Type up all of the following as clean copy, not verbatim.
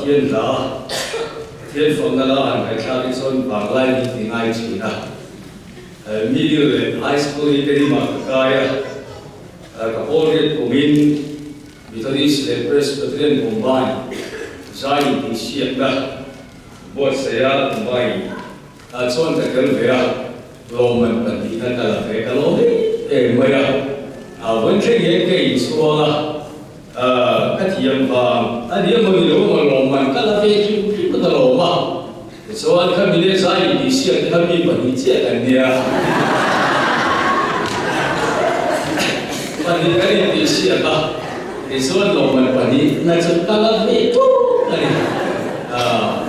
Pathian hla, Pathian fakna la han ngaihthlak hi chuan vanglai min ti ngai thin a. Middle leh High School hi ka rimah ka kai a, ka pawl riat kumin Methodist leh Presbyterian Combine zai intihsiakna buatsaih a combine ah chuan ka tel ve a, lawmman pahnihna ka la ve ka lawm em em mai a, vawi thleng hian ka inchhuang a. Ka thiam vang a ni emaw ni lo emaw lawmman ka la ve hrim hrim a ka lawm a, tichuan kha mi leh zai intihsiak te kha mi pahnih chiah kan nia. Pahnih kan intihsiak a, tichuan lawmman pahnih na chu ka la ve tawp a ni.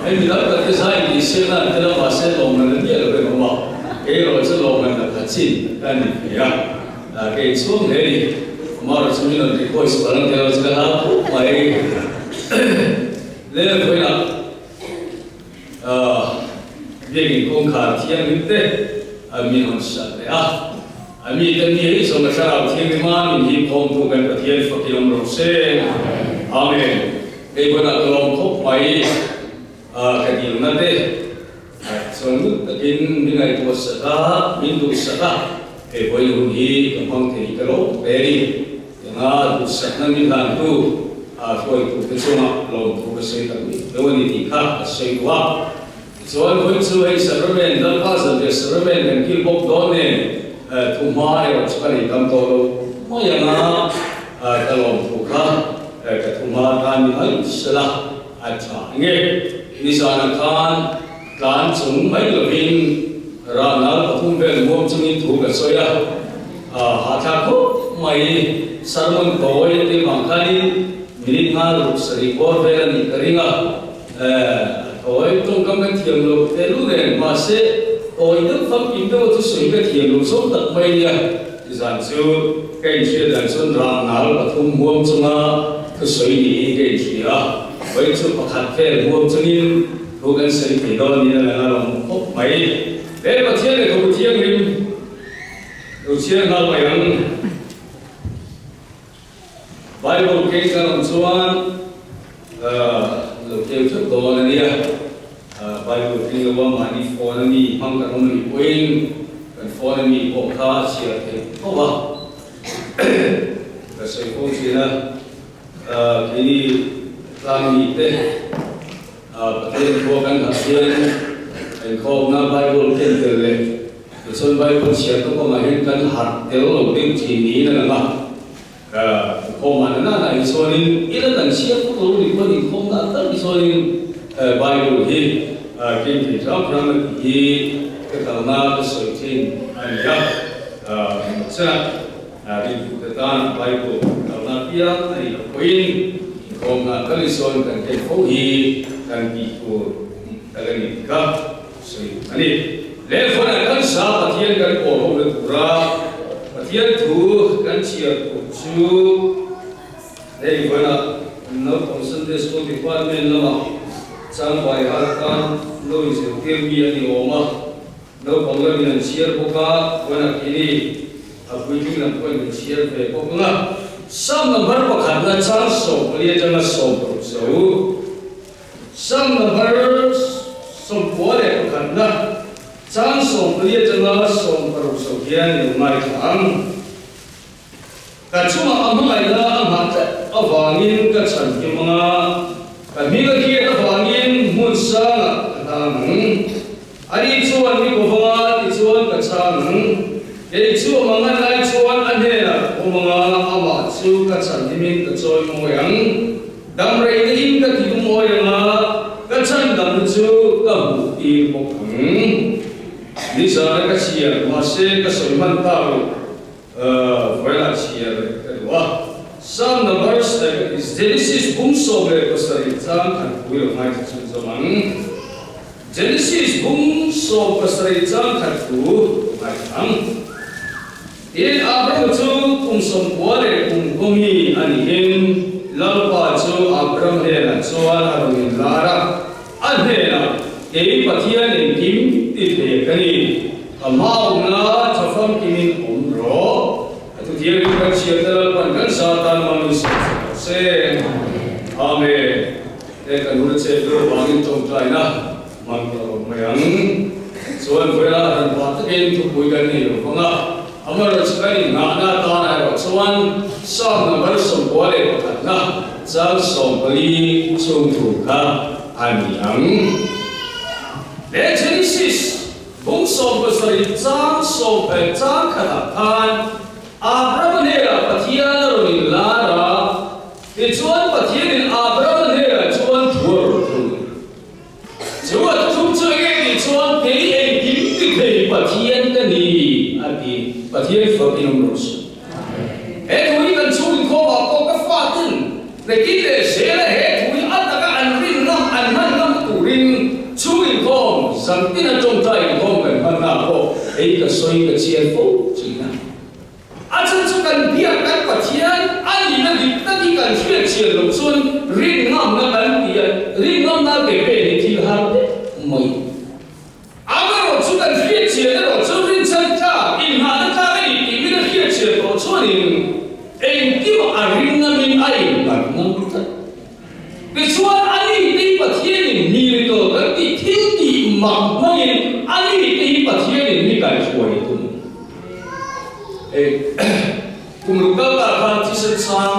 Hei mi dang tak te zai intihsiak na an tel a mahse lawmman la miah lo em awm a, kei erawh chu lawmman la kha chin ka ni ve a. Kei chhung hei Kumar chu min rawn request palh ang tel chu ka hlau khawp mai. Le vawiinah biakin kawngkhar thianghlim te min rawn hriat leh a, a mite mi hi zawng a thlarau thianghlim a min hip khawmtu kan Pathian fakin awm rawh se. Amen. Kei vawiinah ka lawm khawp mai. Ka dilna te chuan ngut takin min ngaihtuah sak a, min duh sak a, hei vawi hun hi ka hmang thei ka lo hle a ni. Enga duhsakna min hlantu hruaitu te chungah lawmthu ka sawi tak miah deuh a ni tih kha ka sawi duh a. Tichuan vawi chu hei Sacrament, Lalpa Zanriah Sacrament kan kil bawk dawn nen thuhma erawh chu ka nei tam tawh lo mai ang a, ka lawmthu kha ka thuhma tan ni mai sela. A tha nge? Nizanah khan tlan chung mai lovin rahnal pathum vel muang chungin thu ka sawi a, a hahthlak khawp mai. Sermon tawi te vang khanin minute nga ruk sarih bawr vel a nih ka ring a, a tawi tawngkam ka thiam loh tehlul nen mahse tawi deuh famkim deuha chu sawi ka thiam lo zawng tak mai nia. Nizan chu ka inhriat dan chuan rahnal pathum muang chunga thusawi niin ka inhria a, vawi chu pakhat vel muang chungin thu kan sawi thei dawn niin a lang a lawm khawp mai. He Pathian leh Thu Thianghlim lo chhiar nghal mai ang. Bible kei kan awm chuan lo keu theuh dawn a nia. Bible keng lo a mahni phone a mi hmang kan awm anih pawhin kan phone a mi pawh kha a chhiar theih tho a. Ka sawi fo thin a, keini tlangmi te Pathian khua kan hah hian inkhawmna Bible ken tel leh tichuan Bible chhiarna kawngah hian kan harh tel lo deuh thin niin a lang a. Inkhawmah na nana hi chuanin ila kan chhiar fo lo ni pawn inkhawmna ah tal hi chuanin Bible hi ken thei hram hram a tih hi ka kalna ka sawi thin a ni a. Chutah rintu te tan Bible kalna piang a nih loh pawhin inkhawmna tal hi chuan kan ken fo hi kan tih tur dik tak a ni tih kha sawi a ni. Lehkhawnah kan sa Pathian kan pawl ho na tura Pathian thu kan chhiar tur chu hei vawiinah Naupang Sunday School Department lamah changvai har tan lo inzirtir mi a ni awm a, naupang lamin an chhiar bawk a, vawiinah keini a puitling lam pawhin kan chhiar ve bawk ang a. Psalm number pakhatna chang 14 atanga 60 zo. Psalm number 91 na chang 14 atanga 60 zo hian i lo ngaithla ang. Ka chungah a hmangaihna a nghah tlat avangin ka chhan him ang a, ka hming a hriat avangin hmun sangah ka hlang ang. Ani chuan mi kovanga tichuan ka chhang ang. Kei chu a mangan lai chuan a hnenah ka awm ang a, amah chu ka chhan himin ka chawi mawi ang. Dam rei te in ka ti dumawi ang a, ka chhan dam chu ka hmuh tir bawk ang. Nizana ka chhiar, mahse ka sawi hman tak lo. Vawilah chhiar ka duh a. Psalm number Genesis bung 17 chang khat thu i lo ngaithla chhun zawm ang. Genesis bung 17 chang khat thu ngaithla ang. Tin, Abraham chu kum 90 leh kum kawmi a nihin Lalpa chu Abraham hnenah chuan a rawn inlar a, a hnenah, Kei Pathian engkim ti thei ka ni. Ka hma awmna tha famkimin awm rawh. A thuthiangin kan chhiarna Lalpan kan sa tan hmangin sawi chhuah rawh se. Amen. He kan hun a chet deuh avangin tawngtaina hman ka rawt mai ang. Chuan vawilah han pah takin thupui kan nei lo vang a, amaherawhchu kan inngahna atana erawh chuan Psalm number 91 na chang 14 chhung thu kha a ni ang. He Genesis bung 17 chang sawm eh chang khatah khan Abrahama hnenah Pathian a rawn inlar a. Tichuan, Pathianin Abrahama hnenah chuan thu a rawn thung. Chu a thuthlung chu enge tih chuan, Kei engkim ti thei Pathian ka ni, a ti. Pathian fakin awm rawh se. He thu hi kan chhung inkhawmah pawh ka fatin Rekin leh Zela he thu hi a taka an rin ngam, an hman ngam turin chhung inkhawm zantin a tawngtai inkhawm kan hmanna pawh hei ka sawi ka chian fo thin a. A chhan chu kan biak kan Pathian a nihna dik tak hi kan hriat chian loh chuan rin ngamna kan ti a, rin ngamna ke pen hi thil har deuh mai. Amaherawh chu kan hriat chian erawh chu rinchhan tlak, inngahna tlak a ni tih min a hriat chian tawh chuanin engkim a ring ngamin a innghat ngam tlat. Tichuan a ni te hi Pathianin miracle kan tih thil tih mak hmangin a ni te hi Pathianin mi kaihruai a tum. Hei kum ruk kal tah khan thisen sang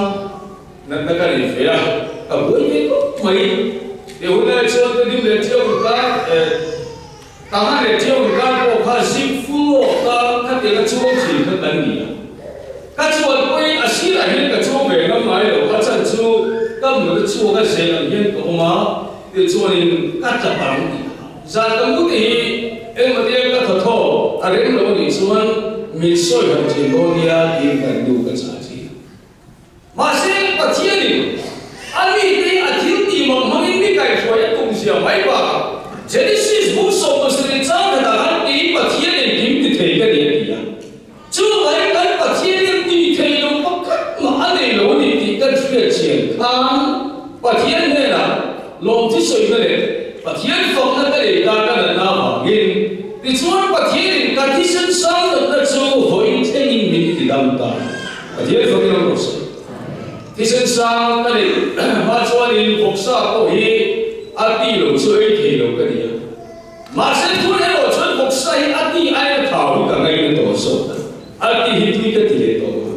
natna ka nei ve a, ka buai ve khawp mai. He hunlai chuan ka dim leh ṭhiau in kar eh Tanga leh ṭhiau in kar pawh kha zip full awk a khatiang a chuang thin kha kan ni a. Ka chuan pawhin a sirah hian ka chuang ve ngam ngai lo, a chan chu ka mut a chhuak a zel ang hian ka awm a, tichuanin ka tla pang tih kha. Zan ka mu te hi engmahnian ka thaw thaw a rem lo a nih chuan min sawi harh thin dawn nia tiin kan nu ka chah thin a. Mahse Pathianin a mite hi a thil tih mak hmangin mi kaihhruai a tum zia mai bakah Genesis buk 17 chang khatah khan kei Pathian engkim ti thei ka ni a ti a. Chuvangin kan Pathianin ti thei lo pakhat mah a nei lo a ni tih kan hriat chian khan Pathian hnenah lawmthi sawina leh Pathian fakna ka nei ta ka natna avangin tichuan Pathianin ka thisen sang natna chu vawiin thlengin min ti dam ta. Pathian fakin awm rawh se. Thisen sang ka neih hma chuanin vawksa pawh hi a ti lo chu ei thei lo ka ni a. Mahse tun erawh chuan vawksa hi a ti aia thau hi ka ngaina tawh zawk a, a ti hi tui ka ti leh tawh lo.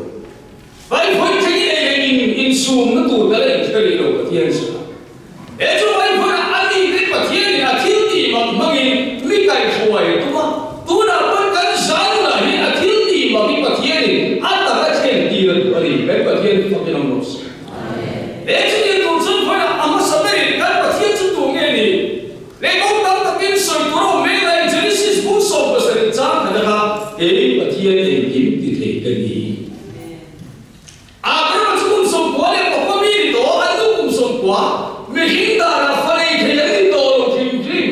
Vai vawi thlengin ei leh in insumna tur ka la inhre rih lo Pathian chuan. He chu vai vawiah a ni te Pathianin a thil tih mak hmangin mi kaihruai a tum a, tunah pawh kan zanunah hian a thil tih mak hi Pathianin a taka thlen tir a duh a ni. Kan Pathian fakin awm rawh se. He chu ni tur chuan vawiah a hmasa berin kan Pathian chu tu nge ni? Lehkawng tam takin sawi tur a awm mek laiin Genesis bung 17 chang khat a kha, Kei Pathian engkim ti thei ka ni. Abrahama chu kum 90 leh pakua mi ni tawh, an nu kum 90, mihring danah fa nei thei an ni tawh lo hrim hrim.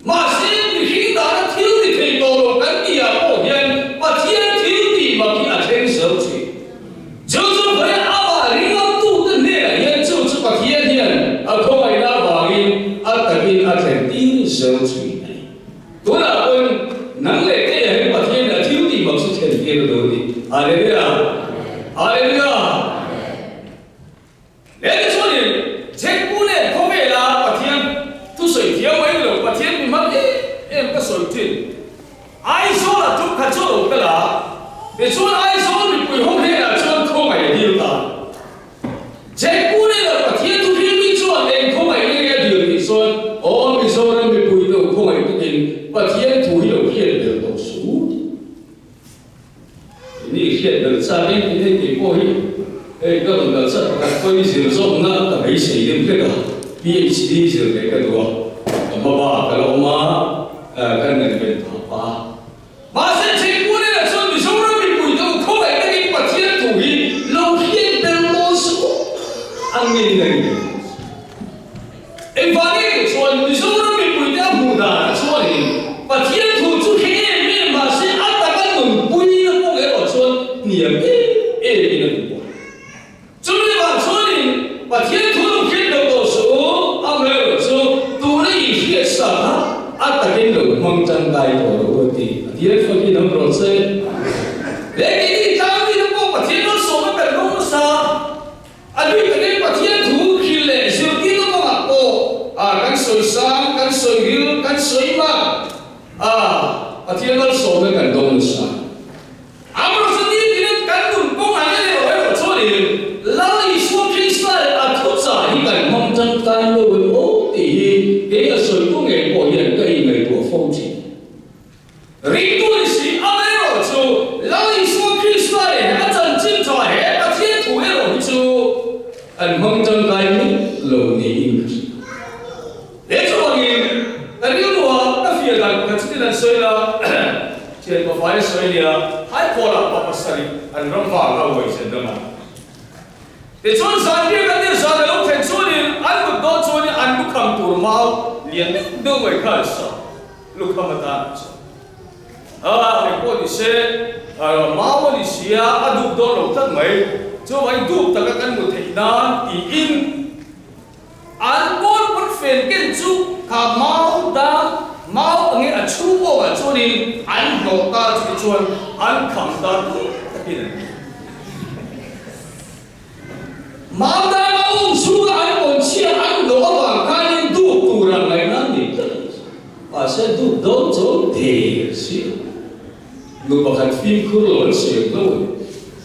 Mahse, mihring dana thil ti thei tawh lo kan tihah pawh hian Pathian thil tih mak hi a thleng zel thin. Chu chu vawiin amah ringamtute hnenah hian chu chu Pathian hian a khawngaihna avangin a takin a thlen tir zel thin a ni. Tunah pawhin nang leh keiah hian Pathian a thil tih mak chu thlen tir a duh a ni. Hallelujah! Hallelujah! He ti chuanin Chhekpu nen khawvela Pathian thusawi thiam mai lo, Pathian mi hman em em ka sawi thin. Aizawlah tum khat chu a lo kal a, tichuan Aizawl mipui ho hnenah chuan khawngaih a dil ta. Chhekpu nena Pathian thu hrilh mi chuan eng khawngaih nge a dil tih chuan, Aw Mizoram mipui te u khawngaih takin Pathian thu hi lo hriat bel tawh suh u. Ni hriat bel chak em tih hei kei pawh hi hei ka rawn kal chak pakhat pawhin zir zawkna ka beisei deuh hlek a, PhD zir leh ka duh a, ka hma bak ka la awm a, ka ngaihven phah pah a. Mahse Chhingpur inah chuan Mizoram mipui te u khawngaih takin Pathian thu hi lo hriat bel dawn suh u, a ngei na ngei dawn suh. Engvangin tih chuan Mizoram mipuite a hmuh danah chuanin Pathian thu chu hre em em mahse a taka nunpuina kawng erawh chuan hniam em emin a hmu a. Chumi vang chuanin Pathian thu lo hriat loh tawh suh u, amaherawh chu tuna i hriat sa kha a takin lo hmang tangkai tawh lo a ti. Pathian fakin awm rawh se. Leh keini tlangmite pawh Pathian malsawmna kan hmang hmasa. A bik takin Pathian thu hrilh leh zirtirna kawngah pawh. sawi mak a, Pathian malsawmna kan dawng nasa. Amaherawhchu nitin kan nun kawngah hian erawh erawh chuanin Lal Isua Krista leh a thuchah hi kan hmang tangkai lo em aw tih hi kei a sawitu ngei pawh hian ka inngaihtuah fo thin. Ringtu ni si, amaherawhchu Lal Isua Krista leh a chanchin tha he Pathian thu erawh hi chu kan hmang tangkai miah lo niin ka hria. He chuvangin ka rilruah ka fiah dan pakhat chutin an sawi la, thian pafa in sawi nia, Haipawlah pa pasarih an ram vang a uai zen ramah. Tichuan zanriah kan tir zan a lo thlen chuanin an mut dawn chuanin an lukham tur mau lian deuh deuh mai kha an sa, lukham atan an sa. A, engpawh ni se, mau a ni sia, a dup dawn lo tlat mai. Chuvangin dup taka kan mut theih nan tiin, An pawn pawn fen ken chu kha mau dang mau ange a chhung awngah chuanin an hlawh ta chu tichuan an kham ta tum takin an ti. Mau dang a awm chhunga an pawn chhia an hlawh avang khanin duk tura ngaihna an nei tlat a ni. Mahse duk dawn chuan der si lo. Nu pakhat fimkhur lo an siam hlo a ni.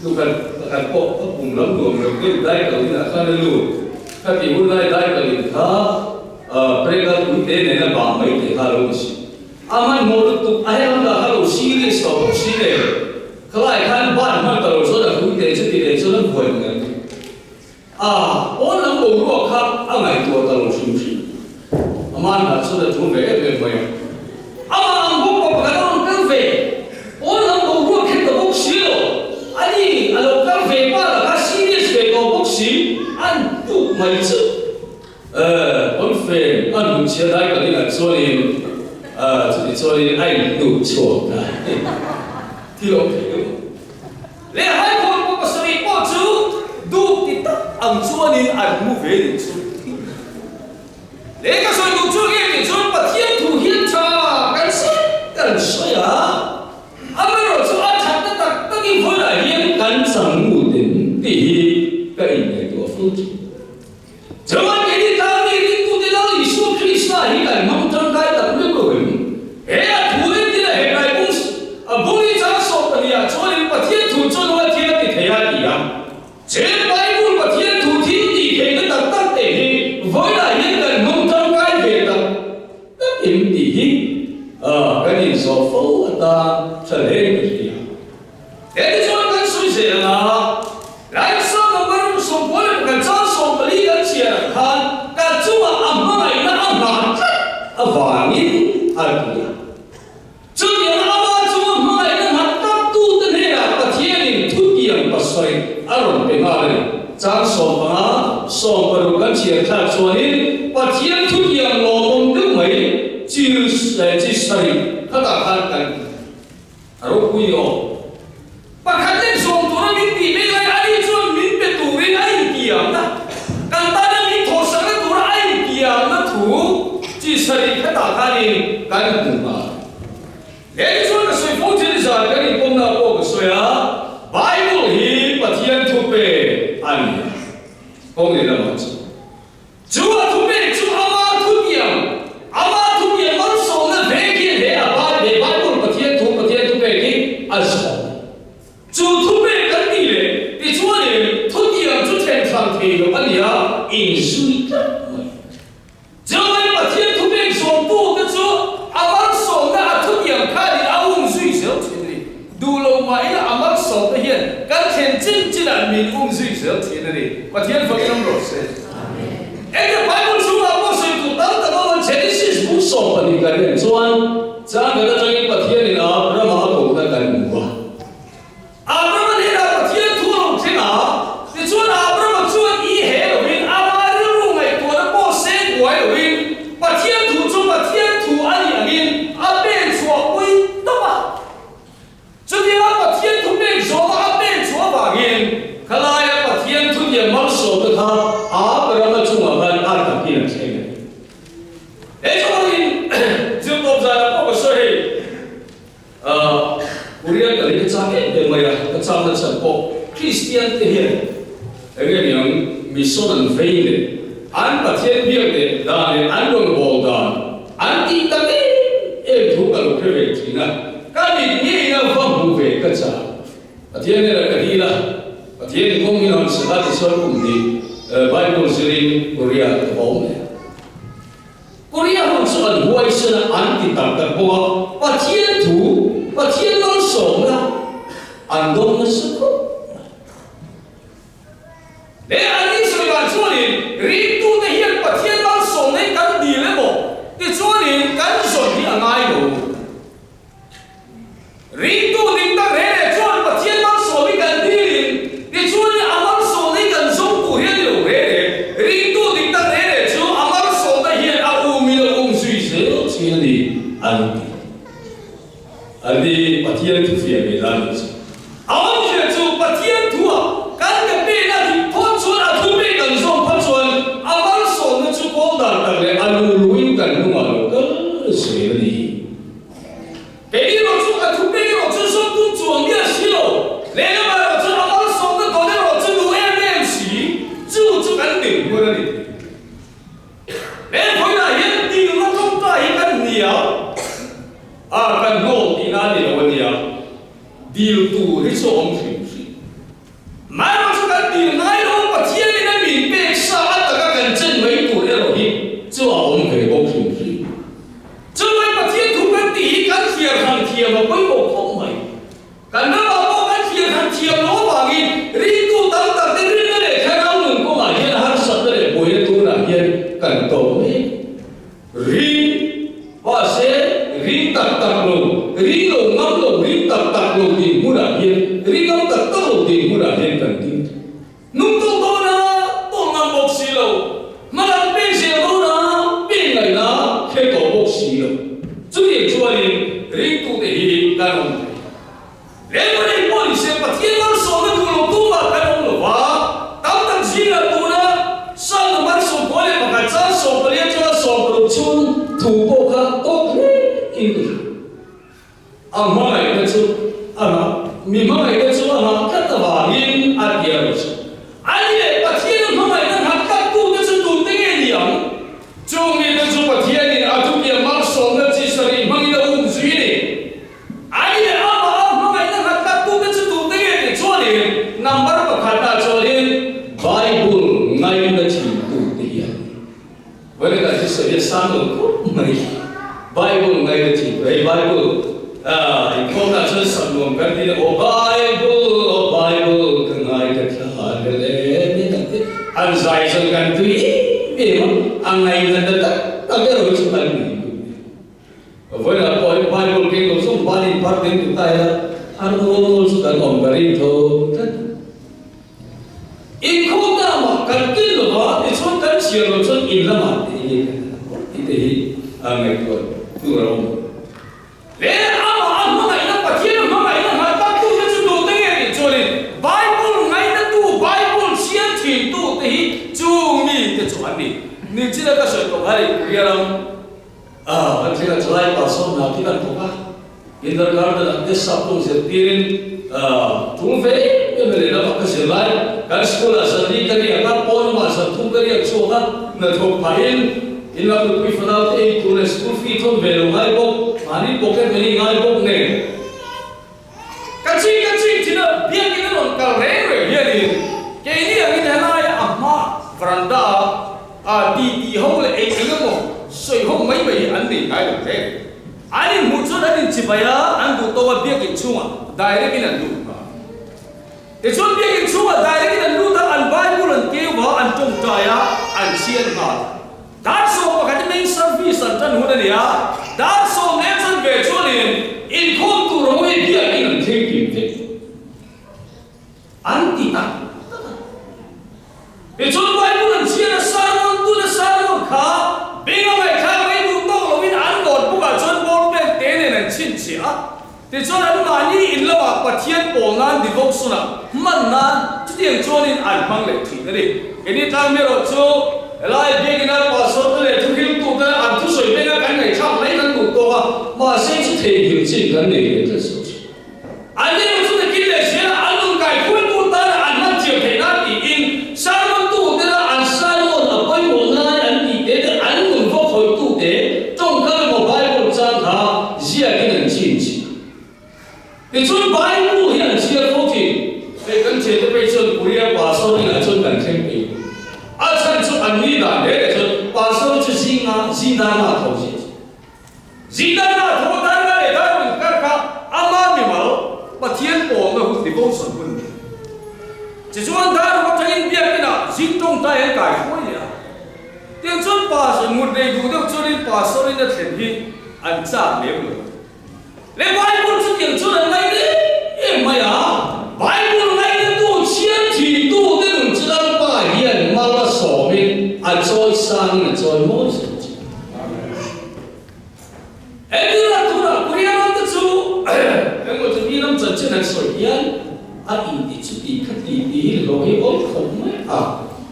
Nu khat pakhat pawh a pum lam nuam lo deuh dai kal inah khan a lut. Khati hun lai dai kal in kha pregal puite nena bah mai teh kha a lo ni si. A hmanhmawh lutuk a helam lah kha lo serious tawh bawk si le. Khalai khan ban hman ta lo chuan a puite chu ti leh chuan a buai mai ang. A pawn lam boruak kha a ngaihtuah ta lo hrim hrim. A manah chuan a tum ve em em mai a. Amah ang bawk pa pakhat a rawn kal ve. Pawn lam boruak kher ta bawk si lo. Ani a lo kal ve pa lah kha serious ve tawh bawk si. An tuk mai chu. Pawn fen a hnung chhia dai ka inah chuanin chuti chuanin a inhnuk chhuak ta. Thil awm thei deuh. Leh Haikhawn pa pasarih pawh chu duh ti tak ang chuanin an hmu ve nih chu. Leh ka sawi duh chu nge tih chuan Pathian thu hian tha kan sawi kan sawi a, amaherawh chu a thatna tak takin vawilah hian kan chang ngut em tih hi ka inngaihtuah fo thin. Chuan keini tlangmi ringtute Lal Isua Krista hi kan hmang tangkai tak meuh lo em? He a thu entir a Hebrai bung a bung i chang sawm pahnih ah chuanin Pathian thu chu nunga thil a ti thei a ti a. Chen Bible Pathian thu thil tih theihna tak tak te hi vawilah hian kan hmang tangkai ve tak tak em tih hi kan inzawh fo atan tha hle ka hria. He ti chuan kan sawi zel ang a, Laisa number 10 leh pakhat chang 14 kan chhiar ang khan kan chungah a hmangaihna a nghah tlat avangin a ti a. Chutianga ama chunga hmangaihna nghat tlattute hnenah Pathianin thutiang pasarih a rawn pe nghal a ni. Chang 15, 16 kan chhiar thlak chuanin Pathian thutiang lawmawm deuh mai chi chi sarih khatah khan kan A ropui aw. Pakhat lek zawm tura min tih mai lai ani chuan min pe turin a intiamna, kan tana min thawhsakna tura a intiamna thu chi sarih khatah khanin kan hmu nghal. He ni chuan ka sawi fo chin zan kan inpawmna pawh ka sawi a, Bible hi Pathian thu pe a ni a, kawng lehlamah chuan. Chu a thupek chu ama thutiam, ama thutiam malsawmna vek hian he a Bible, Bible Pathian thu, Pathian thupek hi a zawm. Chu thupek kan tih leh tichuanin thutiam chu then thlang thei lo a nia, inzui tlat mai. Chuvangin Pathian thupek zawmtute chu a malsawmna a thutiam khanin a umzui zel thin a ni. Duh lo mah ila a malsawmna hian kan thlen chin chinah min umzui zel thin a ni. Pathian fakin awm rawh se. Enge Bible chhungah pawh sawi tur tam tak awm a, Genesis buk 12 kan en chuan chang khat atangin Pathianin Abrahama a kohna kan hmu a. Abrahama hnenah Pathian thu a lo thleng a, tichuan Abrahama chuan i he lovin ama rilru ngaihtuahna pawh seng buai lovin Pathian thu chu Pathian thu a nih angin a pen chhuah pui tawp a. Chutianga Pathian thu pek zawma a pen chhuah avangin khalaia Pathian thutiam malsawmna kha Abrahama chungah khan a takin a thleng a ni. He chuvangin zirtawp zanah pawh ka sawi hei. Korean ka lei ka chang em em mai a, ka chang na chhan pawh Kristian te hian eng nge niang mission an vei leh an Pathian biak leh dan leh an rawn bawl dan an tih tak em. Em thu ka lo hre ve thin a, ka mit ngeiin a va hmu ve ka chah. Pathian nen a ka dil a, Pathian in kawng min hawn sak a tichuan kum hnih Bible zirin Korea ka va awm leh a. Korea ho chu an huaisen a, an ti tak tak bawk a, Pathian thu, Pathian malsawmna an dawng nasa khawp mai. He an insawi dan chuanin ringtute hian Pathian malsawmna hi kan dil emaw tichuanin kan zawn hi a ngai lo. Ringtu dik tak reh leh chuan Pathian malsawm hi kan dilin tichuanin a malsawmna hi kan zawng tur hi a ni lo reh leh. Ringtu dik tak reh leh chu a malsawmna hian a um in a um zui zel thin a ni an ti. An ni Pathian thufiah ve dan hi chu. A awmzia chu Pathian thua kan ke pek a dik phawt chuan a thu pek kan zawm phawt chuan a malsawmna chu kawl dan tak leh a lu luin kan hnungah lo kal zel a ni. Kei erawh chu a thu pek erawh chu zawm tum chuang miah si lo, lehlamah erawh chuan a malsawmna dawn erawh chu duh em em si, chu chu kan dinhmun a ni. He vawiinah hian dilna tawngtai hi kan hniam a, kan hnawm tihna a ni lo a nia. Dil tur hi chu a awm hrim hrim. Amaherawh chu kan dil ngai lo, Pathianin a min pek sa a taka kan chen mai tur erawh hi chu a awm ve bawk hrim hrim. Chuvai Pathian thu kan tih hi kan thliar han thiam a pawimawh khawp mai. Kan ramah pawh kan thliar han thiam loh avangin ringtu tam tak te rinna leh thlarau nun kawngah hian harsatna leh buaina tunah hian kan tawk mek. Ring, mahse ring tak tak lo, ring lo ngam lo, ring tak tak lo tih hmunah hian, ring ngam tak tak lo tih hmunah hian kan ding thei. Nung tawh dawn a, tawh ngam bawk si lo, hma lam peng zel dawn a, peng ngaihna hre tawh bawk si lo. Chutiang chuanin ringtute hi kan awm thei. Lehkhabu pawh ni se Pathian malsawmna duh lo tumah kan awm lo va, tam tak zingah tuna Psalm number 21 chang 14 atanga 16 chhung thu pawh kha tawk hle in ka hria. A hmangaihna chu a ngah, mi hmangaihna chu a ngah tlat avangin a ti a rawn sawi. Ani leh Pathian a hmangaihna nghat tlattute chu tute nge ni ang? Chung mite chu Pathianin a thutiam malsawmna chi sarih hmangin a um zui a ni. Ani leh amah a hmangaihna nghat tlattute chu tute nge tih chuanin number pakhatah chuanin Bible ngaihna thintute hi an ni. Vawikhat hi sawi a sang lo khawp mai. Bible ngaina thin tur hei Bible ah inkhawmna ah chuan sak nuam kan ti aw Bible aw Bible ka ngai ka thla hlel em em ang te an zai chuan kan tui em em a a ngaina ta tak tak erawh hi chu kan nei duh e. Vawilah pawh hi Bible keng lo zawng ban in phar ding duh ta ila har awl awl chu kan awm ka ring tho tlat. Inkhawmna mah kan tel lo va, tichuan kan chhiar lo chuan in lamah te hi kan la haw tih te hi a ngaihtuah tur a awm. Le amah a hmangaihna Pathian a hmangaihna nghah tak tu te chu duhte nge tih chuanin Bible ngainatu, Bible chhiar thintu te hi chung mi te chu an ni. Nichina ka sawi tawh kha ri Korea ram ah kan thil a chalai pa sawn hna khi kan thawk a. Kindergarten ah te sap tum zirtirin tum ve em em leh lamah ka zir lai. Kan school ah zan li ka riak a, pawn lamah zan thum ka riak chhuak a, hnathawk phahin in lam nupui fanau te ei tur leh school fee thawn ve lo ngai bawk, mahni pocket money ngai bawk nen. Ka ching ka ching thin a, biakin a rawn kal reng reng hianin keini angin helai a hma veranda ah ti ti ho leh eng eng emaw sawi ho mai mai hi an nei ngai lo reng. An inhmuh chuan an inchibai a, an duh tawk a biakinn chhungah direct in an lut nghal. Tichuan biakinn chhungah direct in an lut a, an Bible an keu va, an tawngtai a, an chhiar nghal. Dar 11 hi main service an tan hun a ni a, dar sawm leh chanve chuanin inkhawm tur ho hi biakinn an thleng kim vek. An ti tak tak a. Tichuan Bible an chhiar a, sermon tuna sermon kha beng a ngaihthlak mai duh tawk loin an notebook ah chuan ball pen te nen an chhinchhiah a. Tichuan an mahni in lamah Pathian pawl nan devotion ah hman nan chutiang chuanin an hmang leh thin a ni. Keini tlang erawh chu helai biakina pastor te leh thuhriltu te an thusawi benga kan ngaihthlak mai kan duh tawk a, mahse chu theihnghilh chin kan nei leh tlat suh thin. An ni chu takin leh zel an nun kai khuaitu tana an hman thiam theih nan tiin sermon tu tena an sermon a pawimawh lai an tih te te an nun va khawihtu te tawngkam emaw Bible chang kha. chhan chu an ni dan hle leh chuan pastor chu zinga zindana a tho zia chu. Zindana a tho a darna leh dar inkar kha ama mimal Pathian pawlna hun devotion hun a ni. Tichuan dar ruk atangin biakinah zing tawngtai an kai hruai leh a. Tiang chuan pastor mut nei duh deuh chuanin pastor in a thlen hi an chak lem lo. Le Bible chu tiang chuan an ngai em em mai a, Bible ngainatu chhiar thintu te nun chu Lalpa hian mal a sawmin a chawi sangin a chawi mawi zawk chu. Entirna tunah Korea ram te chu engmaw chu mi ram chanchin an sawi hian a inti chu ti kha ti ti hi hlawh hi awm khawp mai a,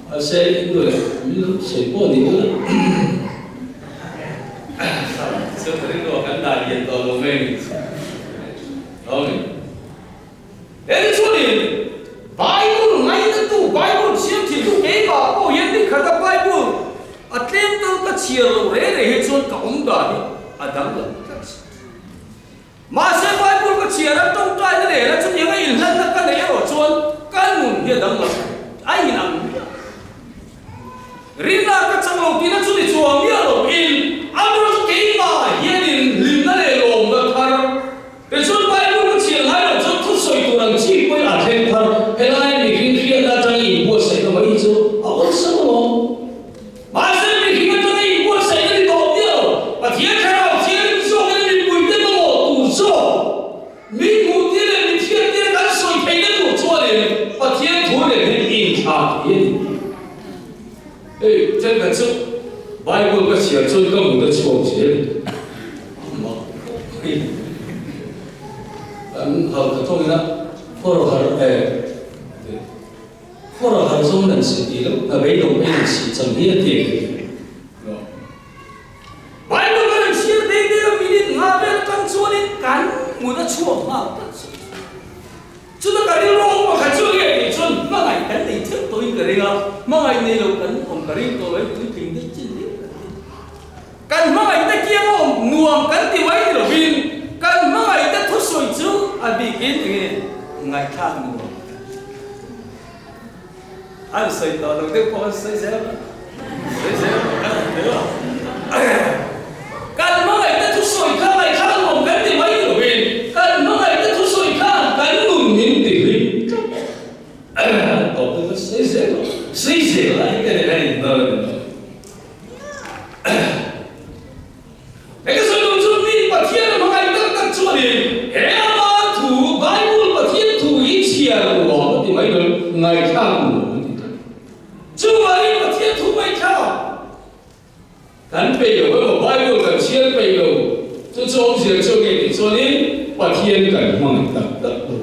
mahse Indu leh min lo sawi pawh ni ula. Chu ka rilru kan dah lian tawh lo mai ni. Lo ni. He ni chuanin Bible ngainatu, Bible chhiar thintu keimah pawh hian ni khata Bible a tlem tal ka chhiar loh reng reng hi chuan ka awm dan hi a dang lo tlat. Mahse Bible ka chhiar a tawngtaina nen a chutianga inhlanna ka neih erawh chuan ka nun hi a dang lo a inang miah. Rinna ka chak lo tihna chu ni chuang miah lo in a ber chu keimah hianin hlimna leh lawmna thar tichuan Bible ka chhiar ngai lo chuan thusawi tur ang chi pawhin a thleng thar helai mihring hriatna atanga inbuatsaihna mai hi chu a awlsam alawm. Mahse mihring atanga inbuatsaihna ni tawh miah lo Pathian Thlarau Thianghlim zawkin mipuite mamawh tur zawk Mi hmuhtir leh mi thiantir kan sawi theihna tur chuanin Pathian thu nen hian inthlah thei a ni. Hei thenkhat chu Bible ka chhiar chuan ka mut a chhuak zel a mak khawp mai. Kan halkha tawngin a phawr har eh phawr har zawng nan si tih loh hna beidawng mai nan si chang hi a ti. Bible kan han chhiar dei dei a, minute nga vel atang chuanin kan hmun a chhuak nghal tlat chu. Chuta ka rilru awm pakhat chu nge tih chuan hmangaih kan nei theuh tawhin ka ring a, hmangaih nei lo kan awm ka ring tawh lo, hei puitling deuh chin deuh kan ti. Kan hmangaih te kiang awm nuam kan ti mai ni lovin kan hmangaih te thusawi chu a bikin enge ngaihthlak nuam kan ti. An sawi tawh lo deuh pawh an sawi zel a, sawi zel a kan han tel a. Kan hmangaihna thusawi kha ngaihthlak nuam kan ti mai lovin kan hmangaihna thusawi khan kan nun min ti hlim tlat. An tawp deuh kha sawi zel a, sawi zel a hi ka ni a inhnar a ni lo. Hei sawi duh chu mi Pathian a hmangaih tak tak chuanin he ama thu Bible Pathian thu hi chhiar nuam a ti mai lo, ngaihthlak nuam a ti tlat. Chuvangin Pathian thu ngaihthlak kan peih lo emaw Bible kan chhiar peih lo chu chu awmzia chu nge tih chuanin Pathian kan hmangaih tak tak lo.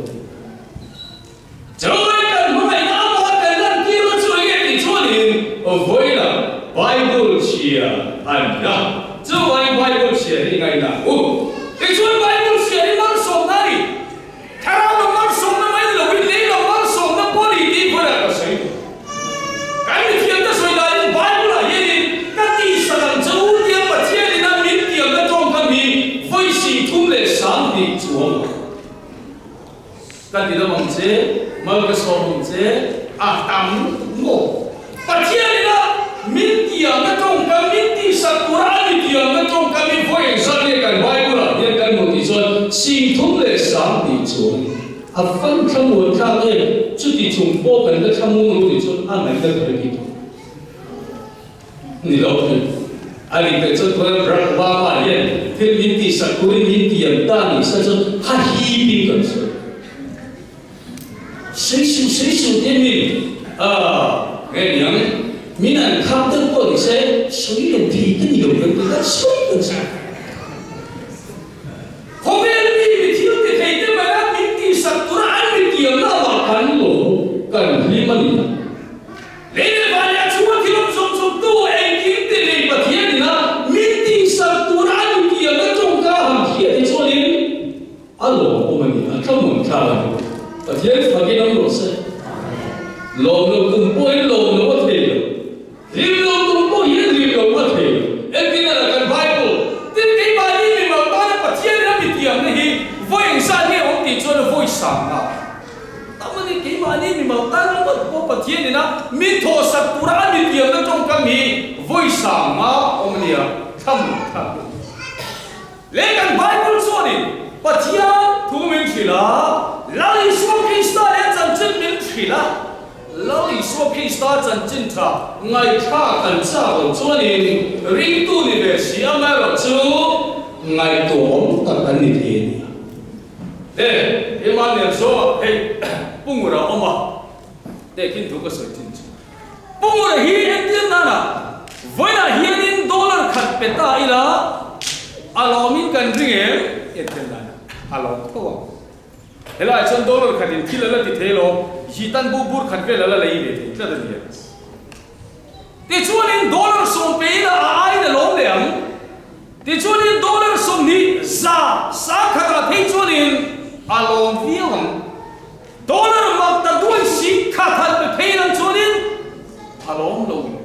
Chuvangin kan hmangaihna amah kan lantir na chu enge tih chuanin vawilah Bible chhia a ni a. Chuvangin Bible chhia hi ngaihna ang u. Tichuan Bible chhia hi malsawmna a ni. Thlarau lam malsawmna mai ni lovin lei lam malsawmna pawh a ni tih vawilah ka sawi duh. Kan mithiamte sawi danin Bible-ah hianin ka tihsak ang che u tia Pathianin a min tiamna tawngkam hi vawi 32 chuang a awm. Ka ti dam ang che, mal ka sawm ang che, a tam lutuk maw? Pathian ina min tiamna tawngkam, min tihsak tura a mi tiamna tawngkam hi vawi engzat nge kan Bible-ah hian kan hmuh tih chuan 32 chuang a ni. A fan thlamuan thlak em? Chuti chung pawh kan la thlamuang lo tih chuan a ngaihna ka hre bik lo. Ni lo thei. A nih theih chuan tunah Barack Obama hian thil min tihsak turin min tiam ta ni se chuan kha hip in kan sawi. Sawi suh sawi suh tih min ah nge ni ang min an khap deuh pawh ni se sawi lo thei ka ni lo kan ti ta sawi kan sawi. Khawvel mi mi thil ti thei te mai a min tihsak tura an mi tiamna avang kan lo kan hlim a ni. Lei leh van leh chhunga thil awm zawng zawng tu engkim ti nei Pathian ina min tihsak tura a ni tiamna tawngka han hriat hi chuanin a lawmawm a ni, a thlamuan thlak a ni. Pathian fakin awm rawh se. Lawm lo tum pawhin lawm lo a thei lo. Hlim lo tum pawh hian hlim lo a thei lo. Engtin a la kan Bible tin keimahni mimal tana Pathian ina mi tiamna hi vawi engzat nge awm tih chuan a vawi sangna. Tam a ni, keimahni mimal tan ringawt pawh Pathian ina min thawhsak tura a mi tiamna tawng. sanga awm a nia, thlamuan thlak deuh. Leh kan Bible chuanin Pathian thu min hrilh a, Lal Isua Krista leh chanchin min hrilh a. Lal Isua Krista chanchin tha ngaihthlak kan chak lo chuanin ringtu ni ve si amaherawh chu ngaihtuahawm tak kan ni thei a ni. He Emmanuel zawngah hei Pu Ngura awm a, tehkhin thu ka sawi thin chu. Pu Ngura hi entir nana vawiinah hianin dollar khat pe ta ila a lawmin kan ring em? Entir nana a lawm tho ang. Helaiah chuan dollar khatin thil a la ti thei lo, yitan bu bur khat vel a la lei ve thei tlat a nia. Tichuanin dollar sawm pe ila a aiin a lawm leh ang. Tichuanin dollar 20 100 ah phei chuanin a lawm viau ang. Dollar mak ta duai si khat han pe phei lang chuanin a lawm lo le.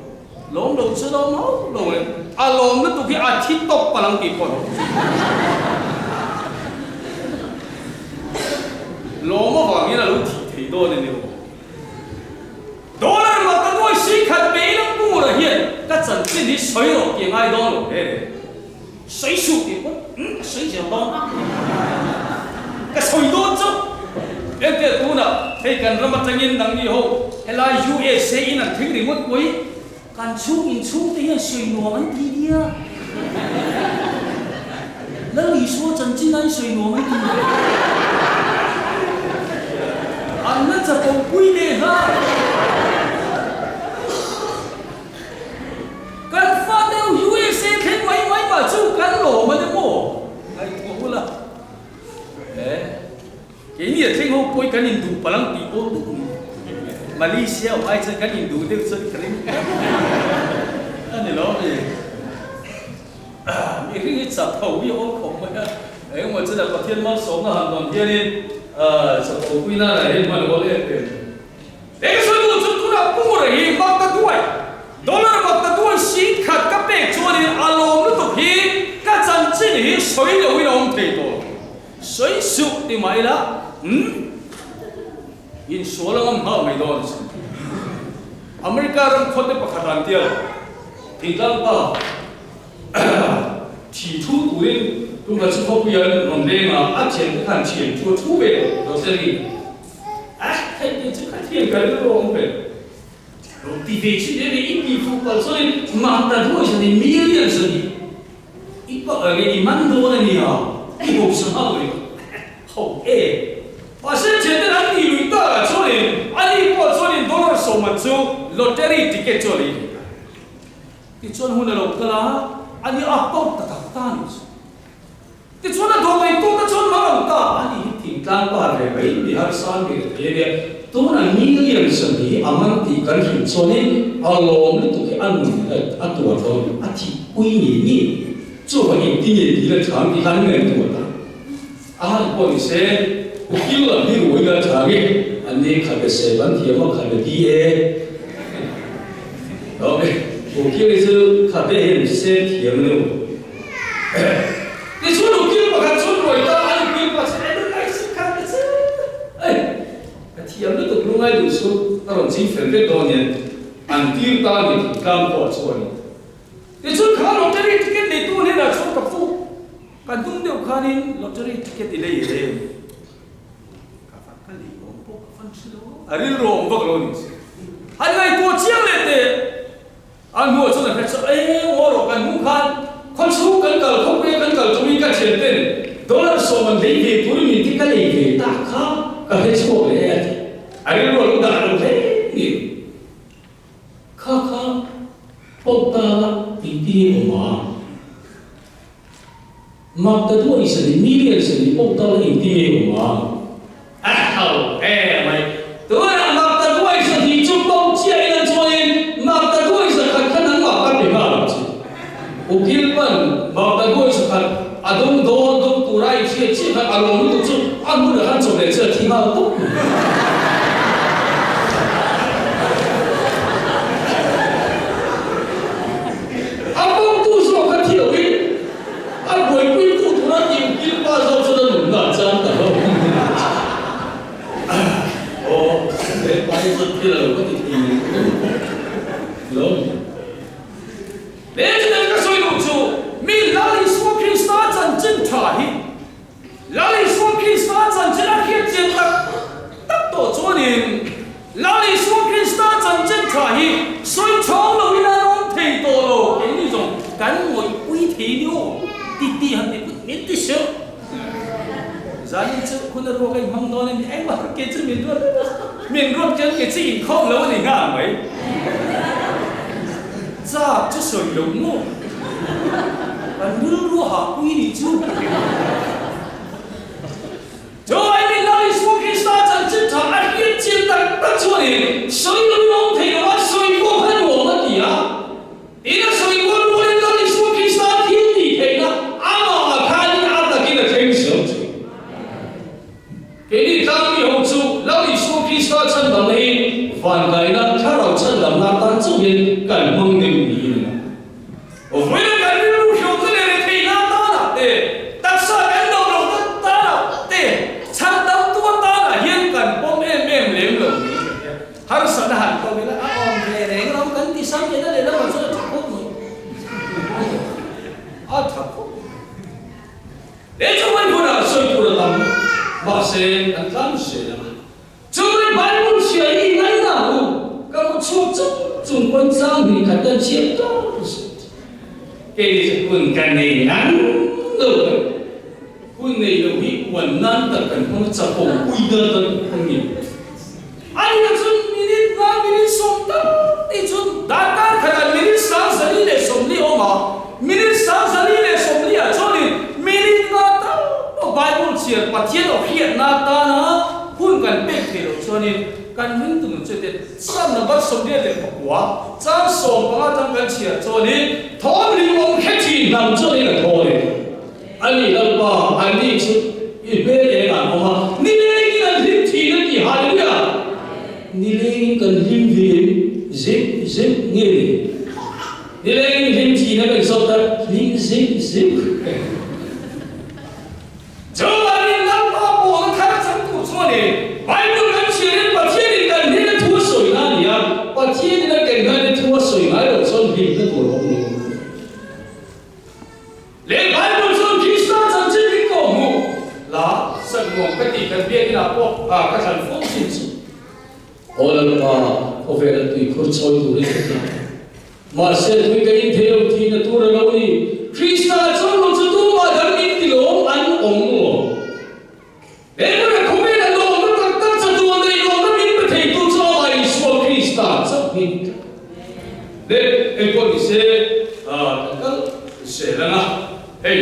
Lawm lo chu lawm hauh lo le. A lawm lutuk hi a thi tawp palang tih pawh a lawm. Lawm avangin a lo thih thei dawn a ni aw. Dollar mak ta duai si khat pe ila Pura hian ka chanchin hi sawi rawh tih a ngai dawn lo hle le. Sawi suh tih pawh umm ka sawi zel dawn ka sawi dawn chauh. Engtiah tunah hei kan ram atangin nangni ho helai USA in an thleng ringawt pawhin kan chhung inchhung te hian sawi nuam an ti nia. Lal Isua chanchin aiin sawi nuam an ti nia. An la chapo pui leh nghal. Kan fa deuh USA thleng mai mai mah chu kan lawm a ni maw? Ngaihtuah ula. He keini a thleng ho pawh hi kan induh palang tih pawh duh ni. Malaysia awm ai chuan kan induh deuh chuan ka ring a ni lo mi. Mihring hi chak tho hi a awm khawp mai a. Engemaw chuan a Pathian malsawmna han dawn hianin chak pui nana hian hman awl em em. Eng sawi chu tunah Pu Ngura hi mak ta duai, dollar mak ta duai 10,000 ka pek chuanin a lawm lutuk hi ka chanchin hi sawi loin a awm thei tawh lo. Sawi suh ti mah ila, umm, insual a ngam nghal mai dawn a sin. America ram khawte pakhat an tia lo, thingtlang pa thi thu turin tumah chu khawpui an rawn leng a, a thiante khan thian thu a thu ve lo, Rosary. A theih tih chu ka thiam ka rilru a awm ve. Lo ti ve chin em i tih fuh palh chuanin mah ta duai zan i million zan i i pa nge i man dawn a nia i bo sa nghal mai ho e. Mahse thianten an tih lui tak ah chuanin ani pawh chuanin dollar sawman chu lottery ticket chu a lei ve ta. Tichuan hun a lo kal a, ani a pawk ta tak ta a nih chu. Tichuan a dawhmei tute chuan mal ang ta a ni hi thingtlang pa ve mai mi harsa mi rethei a nia. Tuna million 20 a man tih kan hrilh chuanin a lawm lutuk hi a nun a tuar dawn a thih pui ni ni chuvang engtin nge dil a chang tih khan ngaihtuah ta a han pawh ni se ukil lam hi ruai la chang e an ni khabe sep an thiam a khabe DA ukil hi chu khabe hian sep thiam a ni lo. Tichuan ukil pakhat chuan ruai ta a ukil pa chu en ngai si kha ka che ei ka thiam lutuk lungai duh chu ka rawn ching fel vek dawn hian an tir ta ni thingtlang pawh chu a ni. Tichuan kha lottery ticket neitu hnenah chuan ka pu ka hnung deuh khanin lottery ticket i lei em? Ka van ka lei awm pawh ka van hre lo a rilru awm vak lo ni si. Han ngaihtuah chiang leh teh. A hnuah chuan a hre chu eng aw rawh kan hmuh khan khawchhung kan kal khawpuia kan kal tumin ka thian ten dollar 10 an lei ve turin min ti ka lei ve tak kha ka hre chhuak leh e a ti. A rilru a lo dah lo hle ni. Kha kha pawk ta la tih ti awm a. Mak ta duai sani, million sani pawk ta la engti nge awm a? A tho e mai. Tunah mak ta duai 20 chu pawk chiah ila chuanin mak ta duai 100 kha nangmah ka pe nghal ang che. Ukil pan mak ta duai 100 a dawng dawn dawng tura i hriat chiah khan a lawm lutuk chu a hmunah khan chawp leh chu a thi nghal tawp mai. A bawktu zawk kha thi loin a buaipuitu tura tih ukil pa zawk chuan a nunna a chang ta lo. Aw, he pa hi chuan thil a lo ka ti thei lo. He channel ka sawi duh chu mi Lal Isua Krista chanchin tha hi Lal Isua Krista chanchin a hriat chian tak tak tawh chuanin Lal Isua Krista chanchin tha hi sawi chhawng loin an awm thei tawh lo keini zawng kan ngawihpui thei ni aw ti ti han ti put min ti hreuh. Zanin chu hun a ruak a inhmang dawn a ni engmah ke chu min ruat min ruat chuan ke chu inkhawm lo a ni nghal mai. Chak chu sawi loh maw? Kan rilru a hahpui nih chu. Chu ai min Lal Isua Krista chanchin tha a hriat chian tak tak chuanin sawi lo in a awm thei lo a, sawi pawh kha nuam a ti a. Tin a sawi kual rualin Lal Isua Krista thil tih theihna amah khanin a takin a thleng zel thin. Keini tlangmi ho chu Lal Isua Krista chhandamna hi vankaina thlarau chhandamna atan chauhin kan hmang deuh niin a lang. Vawiin kan rilru hreuhna leh retheihna atanah te, taksa kan do lohna tanah te, chhandamtu atanah hian kan pawm em em lem lo niin ka hria. Harsatna han tawk ila a awm ve reng ram kan ti sam leh na leh lamah chuan a tha khawp mai. A tha khawp mai. He chu mai hunah sawi tur a tam, mahse kan tlang zel ang a. Chu mai Bible hria hi i ngaina ang u, ka mu chhuak chung chung pawn chang hnih khat kan chhiat tawp zet. Kei chu hun ka nei ngang lo kan hun nei lo hi uan nan tak kan hmang a chapo pui nan kan hmang ni. A nih chuan minute nga minute sawm tak tih chu darkar khatah minute 4040 a awm a, minute 4040 ah chuanin minute nga tal pawh Bible chhiar Pathian aw hriatna atana hun kan pek theih loh chuanin kan ringtu nun chu te Psalm number 89 chang 15 tang kan chhiar chuanin thawm ringawm hre thin hnam chuanin a thaw leh. A ni Lalpa, anni chu i hmel eng an awm a, nilengin an hlim thin a ti, Hallelujah! Nilengin kan hlim ve em? Zep zep nge ni? Nilengin hlim thin a kan zawt a, hlim zep zep. Chuvangin Lalpa pawhna thar chang tur chuanin Bible kan chhiarin Pathianin kan hnena thu a sawi na a ni a, Pathianin a kan hnena thu a sawi ngai loh chuan hlimna tur a awm lo. Leh Bible chuan Krista chanchin min kawh hmuh la san nuam ka tih kan biak inah pawh ka thlan fo thin chu. Aw Lalpa, khawvel a tuikhur chawi turin ka tla. Mahse tui ka in thei lo tihna tur a lo ni. Krista chuan lo chu tumah dang min ti lawm an awm lo. He hmuna khawvel a lawmna tak tak chatuan nei lawmna min pe theitu chu amah Isua Krista chauh hi leh engpawh ni se kan kal zel ang a. Hei,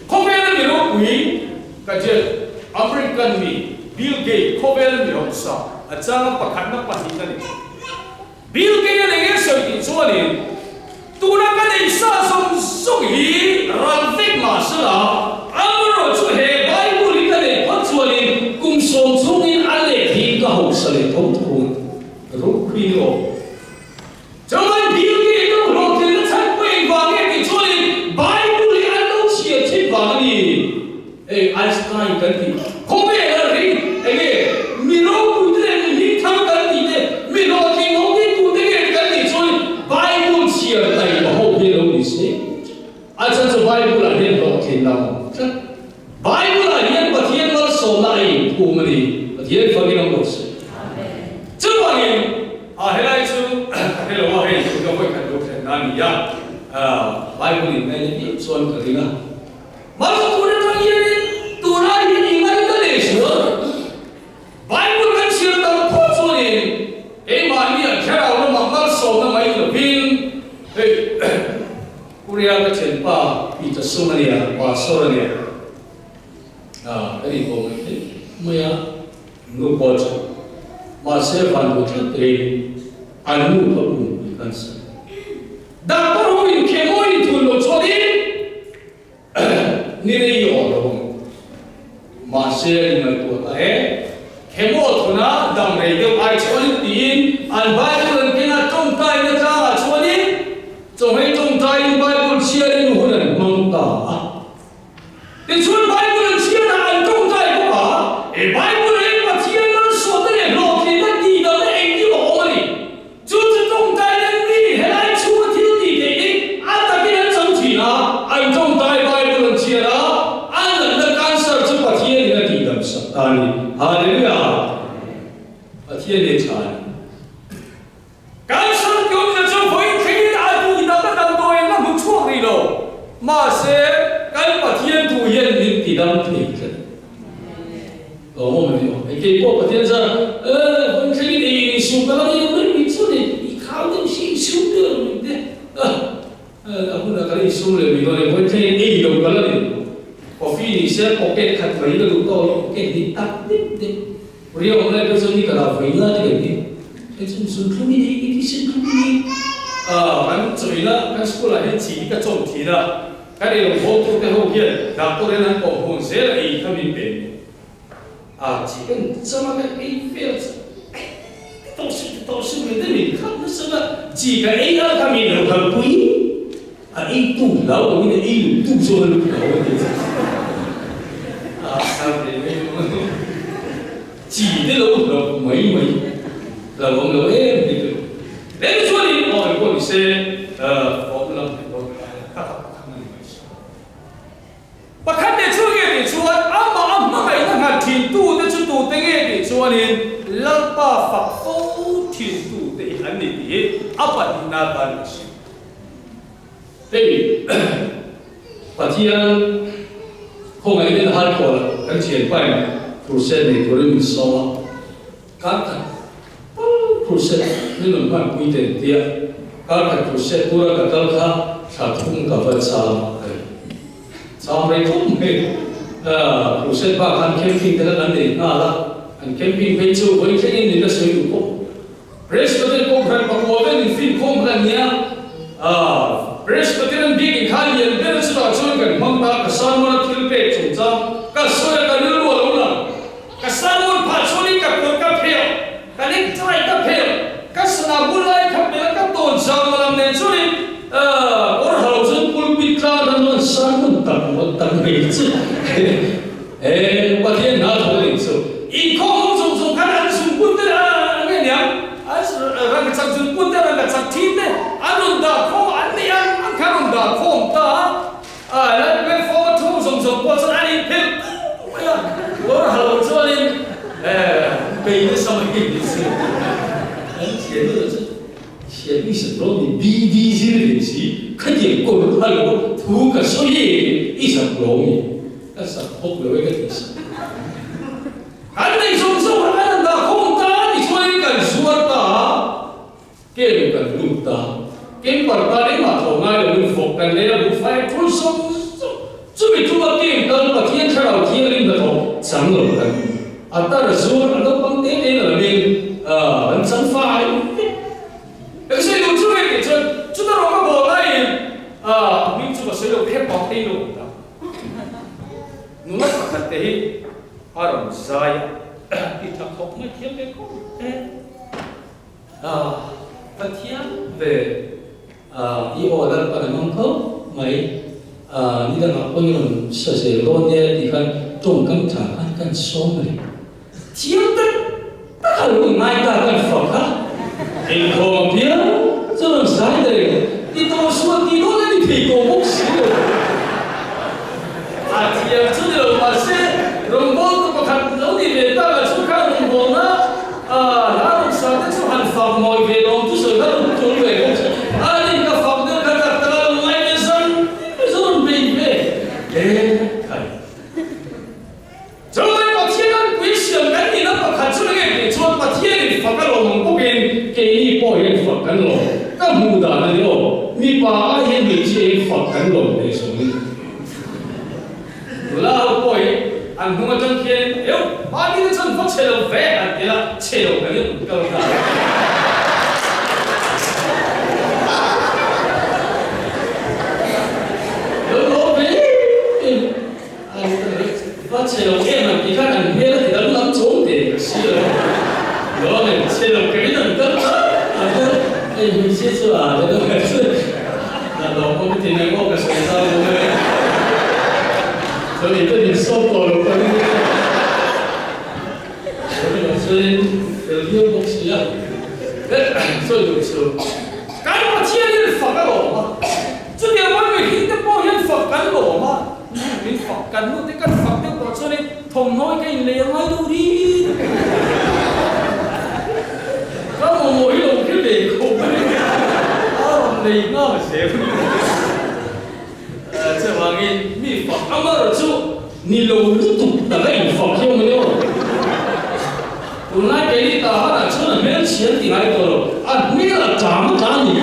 khawvela mi ropui ka ziak American mi Bill Gates khawvela mi hausa a changa pakhatna pahnihna ni. Bill Gates a nei nge sawi tih chuanin tuna ka nei sa zawng zawng hi ral vek mah sela, amaherawh chu he Bible hi ka neih phawt chuanin kum sawm chhungin a let hi ka hausa leh tho tho ang ropui ni aw. Chuan Bill Gates lo hlawhtlinna chhan pawh engvang nge tih chuanin Bible hi an lo chhiar thin vang a ni. Hei Einstein kan tih khawvel a ring enge mi ropui te leh mi hmingthang kan tih te mi hlawhtling ho te tute nge kan tih chuan Bible chhiar taima ho hi lo ni se a chhan chu Bible ah hian hlawhtlin la awm tlat Bible ah hian Pathian malsawmna a inphum a ni Pathian fangin awm rawh se chuvangin a helai chu ka hre lo a hei chu ka vawikhat lo thlenna a ni a Bible in ngaina viau chuan ka ring a. Hmasa tur atang hianin tunah hian i ngaihna leh zual. Bible kan chhiar tam phawt chuanin keimahni an thlarau lamah malsawmna mai lovin hei Korea ka thianpa Peter Sung a nia, Pastor a nia, kan inkawm mai thei mai a, nu pawh chu mahse van duh tlat turin an nu kha pumpui cancer. Doctor ho in chemo in thun lo chuanin Ni rei i awh lo ang. Mahse a inngaihtuah ta e. Hemo thuna dam rei deuh ai chuanin tiin an Bible an keng a, tawngtaina tlangah chuanin chawhmeh tawngtaiin Bible chhiarin hun an hmang ta a. Tichuan Bible an chhiarah an tawngtai bawk a, he Bible ah hian Pathian malsawmna leh hlawhtlinna tihdamna engkim a awm a ni. Chu chu tawngtaina mi helai chhunga thil tih theih hi a tak. hi sum leh mi dawn e, vawi thleng ei lo kal a ni. Coffee ni se pocket khat mai ka duh tawh lo, pocket hnih tak deuh deuh. Ria awm lai pawh chuan ni ka dah vawi nga te kan ti. Hei chu zunthlum i nei, i ti senthlum i nei. Kan chawina kan school ah hian chi hi ka chawm thin a, kan ei lo haw tur te ho hian doctor in an kawm hawn zel a ei kha min pe ni. A chi kan cham a kan ei vel chu ei ti tawh suh ti tawh suh mai te min khap nasa a, chi ka ei a kha min lo kalpui a ei tu hlau lo in a ei luh tu zawk a lut lo a ti chu a sar ve mai mai a chi te lo hlauh mai mai hlauhawm lo em hi chu leh chuanin aw engpawh ni se awm lam te pawh ka tak tak a ni mai si. Pakhat leh chu nge tih chuan amah a hmangaihna nghat thintute chu tute nge tih chuanin Lalpa fak fo thintute hi an ni tih hi a pahnihna atan ka hria. Hei Pathian khawngaihna in har pawh lah kan thianpain crusade nei turin min sawm a, kar khat tal crusade min rawn hmanpui ten tia kar khat crusade tura ka kal kha thla thum ka va cham a ni. Cham rei khawp mai. Crusade bak khan camping te kha kan nei nghal a, an camping phei chu vawi thlengin min la sawi duh khawp. Presbyterian Kohhran pakua vel in finkhawm kha an nia. Presbyterian biak in kha lian ber chutah chuan kan hmang ta, ka sermon a thil pek chungchang ka sawi a, ka rilru a lo lang. Ka sermon phah chuanin ka kawr ka phel, ka necktie ka phel, ka sana bul lai kha pel a, ka tawn zang lam nen chuanin kawr ha lo chuan pulpit tlang an rawn sermon tak ngawt tak mai chu. He Pathian hna thawh ning chu inkhawm hung chung chung khan an zungpun te an nge niang, an rangkachak zungpun te rangkachak thin te an rawn dah khawm a, an nei ang ang kha an rawn dah khawm ta a, a lai platform a thu zawng zawng pawh chuan an inphelh pum mai a, kawr ha lo chuanin bei nasa mai ni si an thian lutuk chu. Thian i zak lo ni BD zir ve si khatiang kawr kha lo thu ka sawi e i zak lo ni ka zak bawk lo e ka ti sak. Kan nei zawng zawng a kan dah khawm ta ti chuan kan zuar ta a kem kan lut ta kemper tan engmah tho ngai lo in vawk kan lei a buhfai a tul zawng zawng chumi tuma kem kal Pathian thlarau thianghlim hnathawk chang lo kan ni. A tar zuar a naupang te te na lovin an chang fai vek. Engse duh chu nge tih chuan chuta rawng a bawl laiin a hming chu ka sawi lo khep bang te lo ta. Nula pakhat te hi a rawn zai a, ti tha khawp mai thiam ve khawp e. Pathian ve i aw Lalpan a hmang khawp mai. Ni dangah pawh i rawn sa zel dawn nia tih khan tawngkam tha khan kan sawm reng. Thiam tak tak a lo ngai ta kan fak a, inkhawm piang chu rawn zai ta reng a, ti tawh sual tih dawn a ni thei tawh bawk si lo. A thiam chu ni lo mahse rawngbawltu pakhat lo ni ve tak a chu khan rawngbawlna hla rawn sa te chu han fak mawi ve lawm chu sawi kha rawn tul ve bawk si. A rin ka fak deuh kha tak tak a lo ngai ve zan zan rawn bei ve e khai. Chulai Pathian an pui siam kan nihna pakhat chu enge tih chuan Pathianin fak a lawm ang bawkin keini pawh hian fak kan lawm. Ka hmuh dan a ni aw, mipa ai hian hmeichhia hi fak kan lawm hle zawng in. Nula ho pawh hi an hnung atang khianin eu, mahni te chuan va chhe lo ve an ti la, chhe lo kan in kal ta. Lo lawm ve em. Va chhe lo em ang tih khan an hmel a ti danglam chawm teh ka si lo. Lo nen chhe lo kein an kal tlat a kal hei hmeichhia chu a le deuh em chu na lo pawh ka ti mai maw ka sawi zau lo mai chuan ite min sawm tawh lo ka ring a sawi lo chuanin fel viau bawk si a sawi duh chu Kan Pathian in fak a lawm a, chutiang pawn mihring te pawh hian fak kan lawm a. Min fak kan nu te kan fak deuh tawh chuanin thawmhnaw hi ka inlei a ngai deuh ri deuh. Ka mamawh hi lo hre ve khawp mai a rawn lei nghal zel. Chuvangin mi fak a mar chu ni lo lutuk tak a infak hian mai aw. Tunlai keini ta hanah chuan a hmelchhian ti ngai tawh lo, a hmel a tang a tla a ni.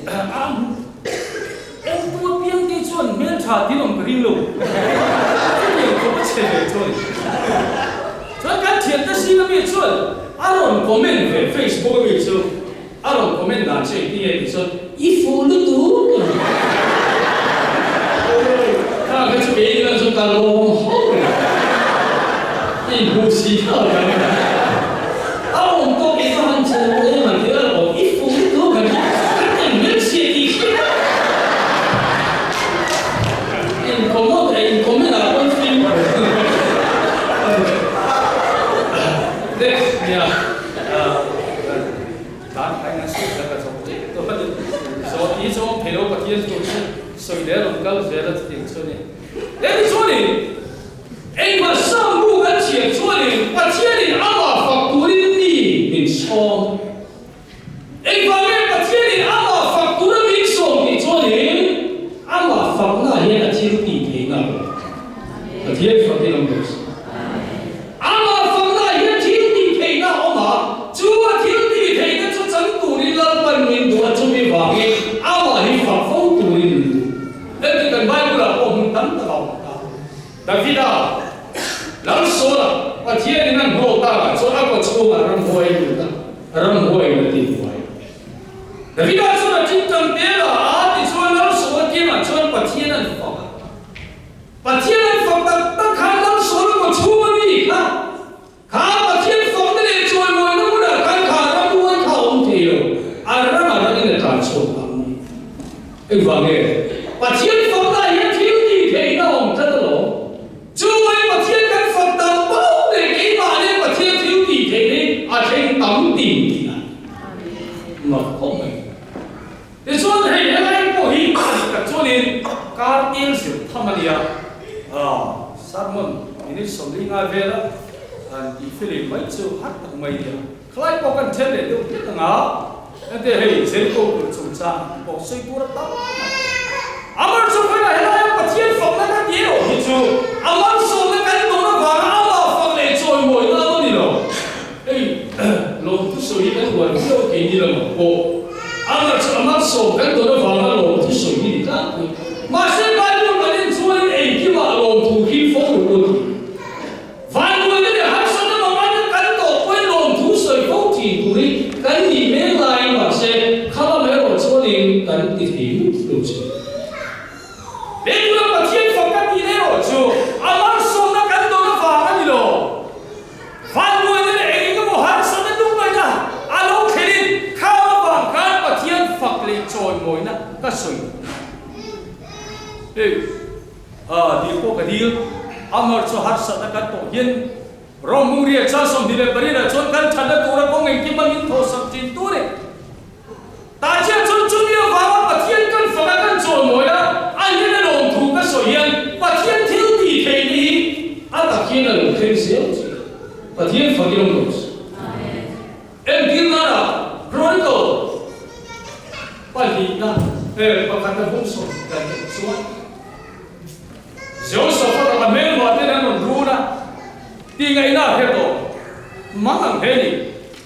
a Entu apiang te chuan hmeltha tin awm ka ring lo. Chutiang khawp a chhe ve chu a ni. Chuan kan thiante zing ami chuan a rawn comment ve Facebook ami chu a rawn comment dan chu engtin nge tih chuan i fuh lutuk a ni. Kha kha chu kei ila chu ka lawm hauh reng. I inhmuh si kha ka ni. A awm tawk i va han che lo em an ti a lawm i fuh lutuk a ni. Kan inhmelchhia tih hriat a. In comment eh in comment ah pawn fim Next nia dan khai ngan sut la ka zawk tep tawh a ni. Zawh tih hi chu awm thei lo Pathian tur chu sawi leh a rawn kal zel a chutiang chu a ni. Hemi chuanin Engmah Sambu kan chhiar chuanin Pathianin amah fak turin mi min sawm. Engvah nge Pathianin amah fak tura min sawm tih chuanin amah fakna hian a thil tih theihna a awm. Pathian fakin awm rawh se. Amah fakna hian thil tih theihna a awm a, chu a thil tih theihna chu chang turin Lalpan min duh a, chumi vangin amah hi fak fo turin min duh. Heti kan Bible-ah pawh hmun tam tak a awm ta. Davida, Lal Saula, Pathianin a hnawh takah chuan a kaw chhungah ramhuai a lut a, ramhuaiin a tibuai. Davida chuan a tingtang tel a, a tichuan Lal Saula kiangah chuan Pathian an fak a. Pathian an fak tak tak khan Lal Saula kaw chhung a mi kha. Kha Pathian fakna leh chawimawina hmunah khan kha ramhuai kha a awm thei lo, a ram a rangin a tlan chhuak ang mai. Engvang nge? Pathian fakna hian thil tih theihna a awm tlat alawm. Chuvai Pathian kan fak tam pauh leh keimahni Pathian thil tih theihna hi a thleng tam tin tih a mak khawp mai. Tichuan hei helai pawh hi a dik tak chuanin kar tel zir tham a nia, sermon minute 45 vela han tih filim mai chu har tak mai a nia. Khalai pawh kan then leh deuh hlek ang a, engte hei Jericho kulh chungchang pawh sawi tur a tam mai. Amar chu khawiah helaia Pathian fakna ka ti erawh hi chu a malsawmna kan dawn avanga amah fak leh chawimawina a lo ni lo. Hei lawmthu sawi hi kan huan viau thei ni lamah pawh amah chu a malsawm kan dawn avanga lawmthu sawi hi ni tlangpui. Mahse Bible kan en chuanin engkimah lawmthu hi fo ru a ti. Vanduaina leh harsatna mangaina kan tawh pawhin lawmthu sawi fo thin turin kan nih mek laiin mahse khalam erawh chuanin kan ti thei lut lo che. He tura Pathian fak ka tih erawh chu a malsawmna kan dawn avang a ni lo. Vanduaina leh eng eng emaw harsatna lungngaihna a lo thlenin khang avang khan Pathian fak leh chawimawina ka sawi duh. Hei dil pawh ka dil, amar chu harsatna kan tawh hian Rom Hungria cha 28 ah chuan kan thatna tura kawng engkim a min thawhsak thin tur e. Tah chiah chuan chumi avanga Pathian kan fak a kan chawlmawi a, a hian a lawmthu ka sawi hian Pathian thil tih theihna hi a tak hian a lo thleng zel thin. Pathian fakin awm rawh se. Entir nana Chronicle pahnihna eh pakhatna bung sawm kan en chuan Jehoshaphat-a a hmelmah ten an rawn run a, Tihngaihna a hre tawh mang ang he ni.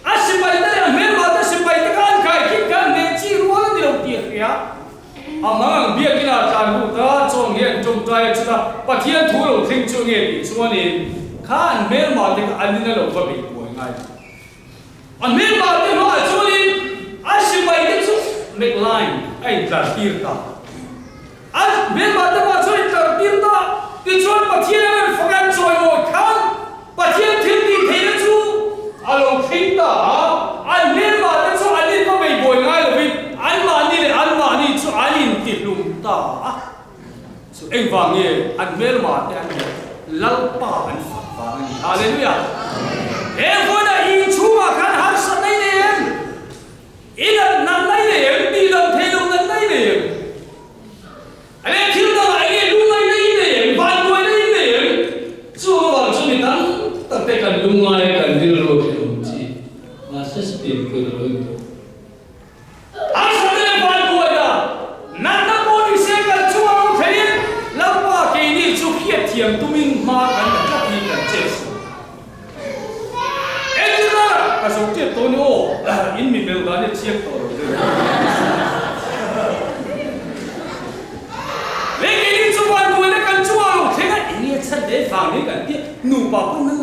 A sipai te leh a hmelma te sipai te kha an khai khik kha an hneh chi rual a ni lo tih a hria. A mang ang biakin ah tlan lut a, chawn nge an tawngtai a chutah Pathian thu lo thleng chu nge tih chuanin kha an hmelma te kha an in a lo va beih buai ngai lo. A hmelma te hmaah chuanin a sipai te chu mek line a intlar tir ta. A hmelma te pawh chuan in tlar tir ta. Tichuan Pathian a rawn fak a, an chawimawi khan Pathian thil tih theihna chu a lo thleng ta a. An hmelma te chu an in va bei buai ngai lovin anmahni leh anmahni chu an intihlum ta a. Chu engvang nge an hmelma te an nih Lalpa an fak vang a ni. Hallelujah! He vawiinah inchhungah khan harsatna i nei em? I nat nat lai nei em? Tih loh theih loh nat lai nei em? A leh thil dangah enge lungngaihna i nei em? Vanduaina i nei em? Chu avang chu mi tam tak te kan lungngai a kan rilru a hrehawm chi. Mahse chutiang pawhin a lo intuah. Harsatna leh vanduaina, natna pawh ni se kan chunga lo theiin Lalpa keini chu hriatthiam tumin hma kan la tlat hi kan chet sual. Entirna ka zo tep tawh ni aw, in mi mel dan hi a chiang tawh lo deuh.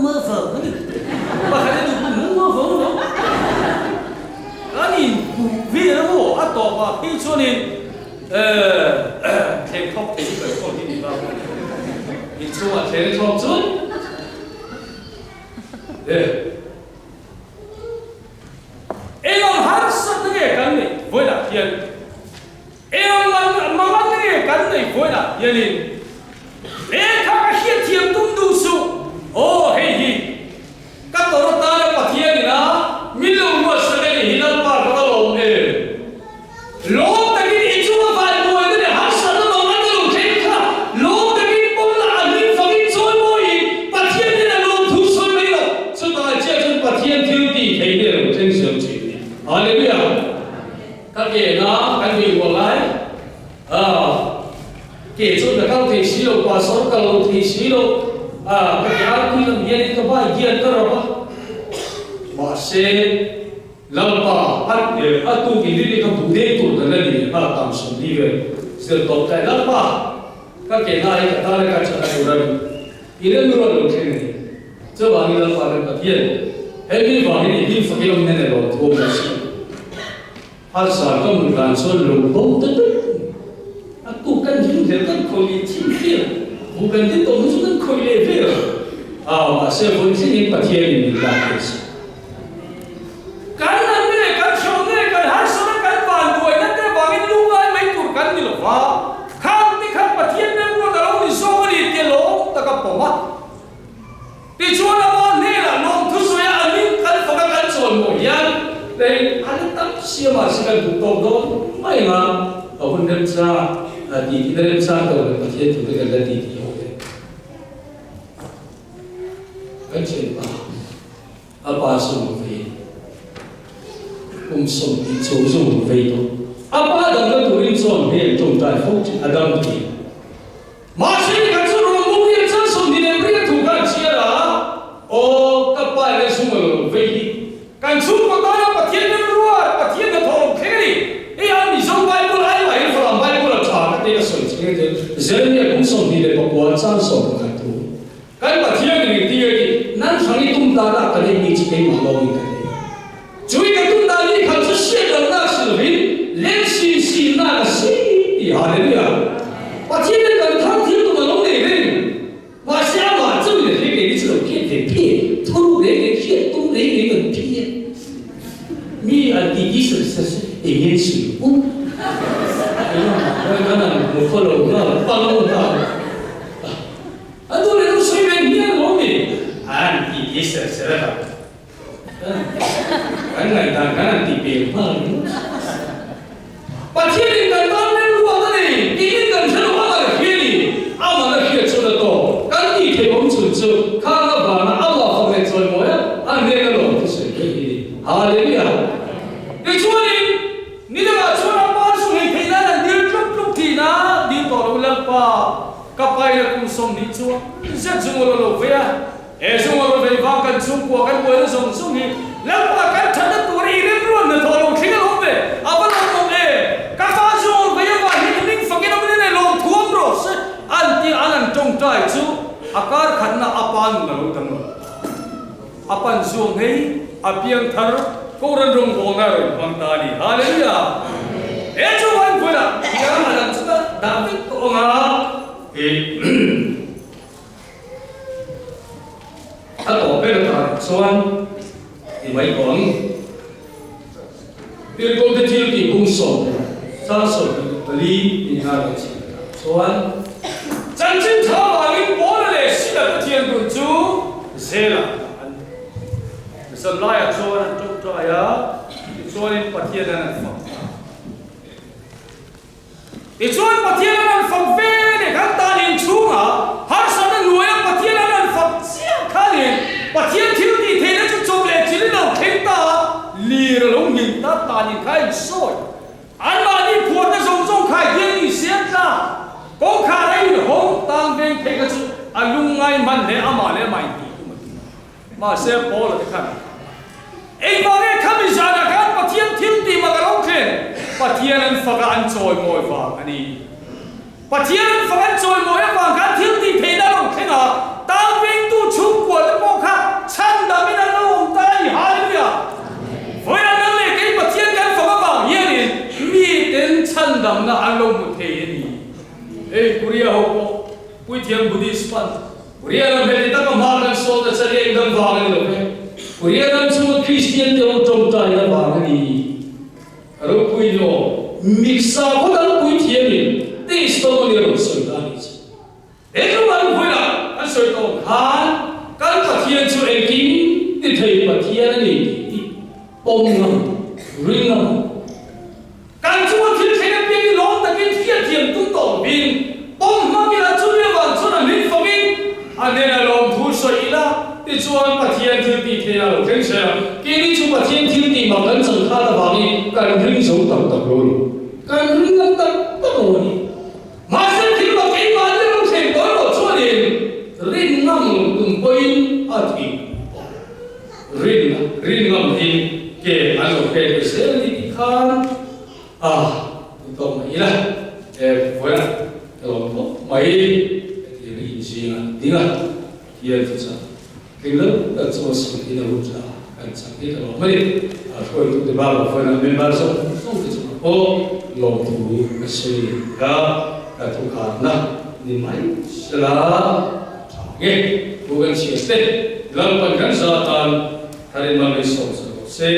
Nangmah vang a ni. Pakhat a duh nangmah vang a ni. Kan inpuh vel a maw? A tawpah phei chuanin thleng thawk thei hi kan khawl hi ni ta. Inchhungah thleng thawk chuan Eng ang harsatna nge kan neih vawiinah hian? Eng ang manganna nge kan neih vawiinah hianin? Lehkha ka hriatthiam tum duh suh. Aw, hei hi ka tawrh atana Pathian ina min lo ruatsak a nih hi Lalpa ka va lawm em? Lawm takin i chunga vanbuaina leh harsatna manganna lo thleng kha lawm takin pawm la a hlim fangin chawi mawiin Pathian hnena lawmthu sawi mai lo. Chutah chiah chuan Pathian thil tih theih hi a lo thleng siam thin a ni. Hallelujah! Ka ke na kan vei hual lai a, ke chuan ka kal thei si lo, pastor kal lo thei si lo a, ka ke arpui lam hianin ka bike hian ka rap a, mahse, Lalpa, a eh, a tuk in rin i ka hmuh dei tur kan la ni leh nghal tam 40 vel zir tawp tlai Lalpa, ka ke na hi ka tan a ka chan a tur a ni. I rilru a lo thleng a ni. Chuvangin Lalpa kan Pathian, he mi vangin i hlim fak i awm nen elo thu awm lo si. Harsa ka hmuh dan chuan lo bo ta daih a ni. A tuk kan hlim hlel kan khawih leh thin vel, buh kan tin tawh hnu chu kan khawih leh vel. Ah, mahse vawi thlengin Pathianin min lak thei si. Kan nunna leh kan hreawmna leh kan harsatna kan vanduaina te vangin lungngai mai tur kan ni lo va, khang te khan Pathian remruat a lo ni zawk a ni tih a lawm tak a pawm a. Tichuan ama hnenah lawmthu sawi a a hming kan fak a kan chawn maw hian lei a la tam sia mahse kan duh tawk dawn mai ang a, a hun remchang a tih tihna remchang tawh lo Pathian thu te kan la ti tih ho te kan thianpa. A pa chu vei kum 20 chhung zung vei tawh. A pa damna turin chuan hmel tawngtai fo thin a dam thei. Mahse kan chu rawn bo hian chan 24 thu khan chhiar a, Aw ka pa ila zung a lo vei hi. Kan chhungkaw tana Pathian remruat, Pathian hnathawh lo thleng a ni. Hei a Mizo Bible ai mahin Falam Bible a tha ka tih a sawi chheng a Jeremia kum 29 chan 11 thu. Kan Pathian in engtin nge tih nan hrang i tum dan ah ka nei mi chu keimah lawng in ka nei. Chui ka tum dan hi khat chu hriat loh nak si lovin leng si si nak a si tih Hallelujah! Pathian in kan thar thil tum a lo nei reng. Mahse amah chu min hre kei ni chu lo hriat ve phei thuruk reng reng hriat tum reng reng an phei a. Mi an ti ti sir sir se eng nge si u. Eng an an hmu khaw lo nghal pang nghal. A nu leh nu sawi ve hian lo ni. An ti ti ser ser a tak. Kan ngaihdan kan han ti peng nghal ringawt. Pathian in kan tan remruat a ni tiin kan hre lo a mal hria ni. A mal a hriat chuan a tawk. Kan tih theih awm chhun chu khang avanga a mah fak leh chawimawi a, a hnen a lawm thusawi theih hi ni. Hallelujah! Tichuanin ni dangah chuan a pa chu hei theih nan an dil tluk tluk thin a, dil tawh lo Lalpa. Ka paina kum 20 chuan zet zung a lo lo vei a, he zung a lo vei vang kan chhungkua kan buaina zawng zawng hi Lalpa kan thatna tur i rimruan hnathawh lo thleng a lo ve, a va lo awm e, ka pa zung a lo vei avang hian i hming fakin awm in a lawm thuam rawh se an ti an an tawngtai chu a kar khatna a pa nun a lo dang lo. A pan zuang hei a piang thar Koran rawngbawlna a rawn hmang ta a ni. Hallelujah! He chu van hmunah thiang a dang chu ka dah vek tawh ang a, i a tawp ber atah chuan i mai tawh ang. Tirhkohte thil tih bung sawm leh sang 14 in nghal ka chhiar takah chuan chanchin tha vangin Paula leh Sila te thian dun chu Zela ah an zan laiah chuan an tawngtai a, tichuanin Pathian an an fak ta. Tichuan Pathian an an fak ve leh kan tan inchhungah harsatna hnuaia Pathian an an fak chiah khanin Pathian thil tih theihna chu chawp leh thil in lo thleng ta a, lir a lo nghilh ta tanin kha a insawi. Anmahni phuarna zawng zawng khai hian ni siam tla kawngkhar a inhawng tang veng phei kha chu a lungngai hman hle amah leh amah intih tum a ti. Mahse Paula te khan engvang nge khami zanah khan Pathian thil tih mak a lo thlen? Pathian an fak a an chawimawi vang a ni. Pathian an fak an chawimawi avang khan thil tih theihna a lo thleng a, tang vengtu chhungkua te pawh kha. Chhandamin an lo awm ta a ni. Hallelujah! Vawiin an leh kei Pathian kan fak avang hianin miten chhandamna an lo hmu thei a ni. Hei Korea ho pawh Puithiam Buddhist pan Korea ram heti taka hma kan sawn a chali a indang vang a ni lo ve. Korea ram chhunga Kristian te ho tawngtaina vang a ni. Ropui ni aw, miksa khaw dang puithiamin testimony a rawn sawi ta a nih chu. He tluk an vawilah an sawi tawh khan kan Pathian chu engkim ti thei Pathian a ni tih hi pawm ngam, ring ngam. Kan chunga thil thleng apiang hi lawm takin hriatthiam tum tawh lovin pawm hmang ila chumi avang chuan a hlim fangin a hnenah lawmthu sawi ila tichuan Pathian thil tih theih a lo thleng zel a. Keini chu Pathian thil tih mak kan chang khat avangin kan ring zo tak tak lo a ni. Kan ring ngam tak tak lo a ni. Mahse thil mak keimahni lo thleng tawh erawh chuanin rin ngam lo tum pawhin a thih tawh. Rin rin ngam hi ke an lo pek ve zel a ni tih khan a ni tawk mai ila. E vawiin ka lawm khawp mai hetiang hi inzing a ding a, Pathian chu chak tling lo tak chu a sawi thin a hun tha kan chak hi ka lawm a ni. A hruaitute bakah vawiin a member zawng zawng te chungah pawh lawmthu ka sawi a, ka thukhatna ni mai sela tha nge thu kan chhiar te Lalpan kan za tan tharin mal mai sawm sa rawh se.